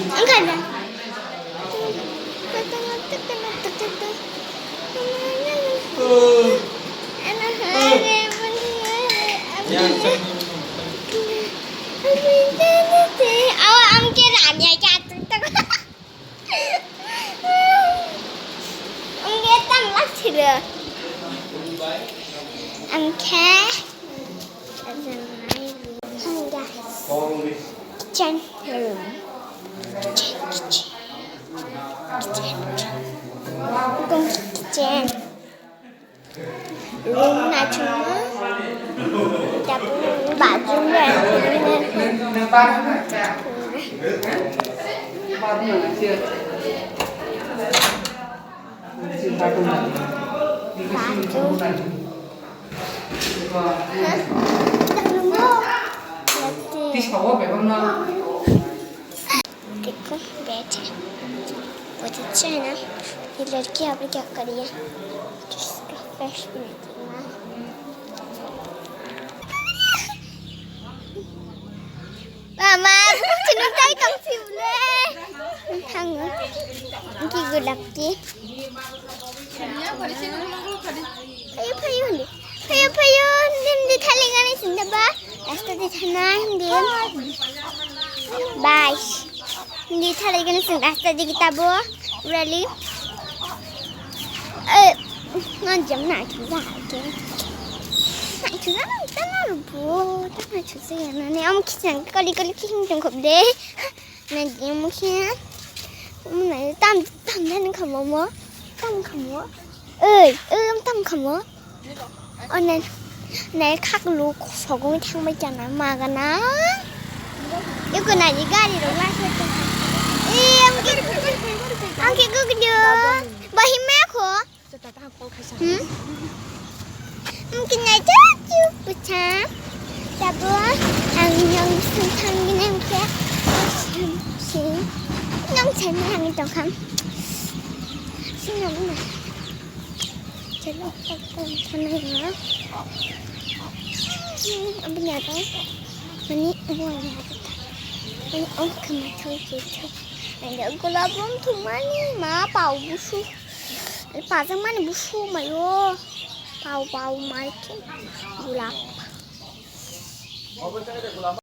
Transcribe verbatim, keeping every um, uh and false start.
Ang kaya. Awa, ang kaya na niya kaya. Ang kaya tang lak sila. Ang kaya. Hi guys. Kitchen room. Kitchen, kitchen. Kitchen, kitchen. Room na chuma. Tapu bathroom ya. Bathroom. देखो, बैठे। बहुत अच्छा है ना? ये लड़की यहाँ पे क्या कर रही है? किसका fresh बनाती है? Mama, sini tai tong sibule. Thango. Ki gulap ki. Phayo, phayo, hindi. Phayo, phayo, hindi, hindi thaligani sinda ba. Rasta di thana, hindi. Bye. Hindi thaligani sinda rasta di kita bo. Really? Eh, ngan jam na ki ba ke. Na ki ba na ta na ru bo. Ta na chu se na ne am ki chang kali kali ki hing jong khop de. Na jing mo khe. Mo na tam tam na ni khamo mo. Tam khamo. Oi, oi, am tam khamo. O na, na khak lu sogong thang bai chana ma ga na. Iko na ji gari ro la se. E, am ki, am ki gu gu. Ba hi me kho. Hmm? Mungkin aja cukup pecah. Tapi ang yang sentang ini yang kayak sih. Yang saya yang itu kan. Sih nggak mana? Jadi apa pun sana ya? Apa nyata? Ini mau nyata. Ini om kena tahu gitu. Ada gula bom tuh mana? Ma pau busu. Pajak mani busu mayo. Pau pau mai khe gulap.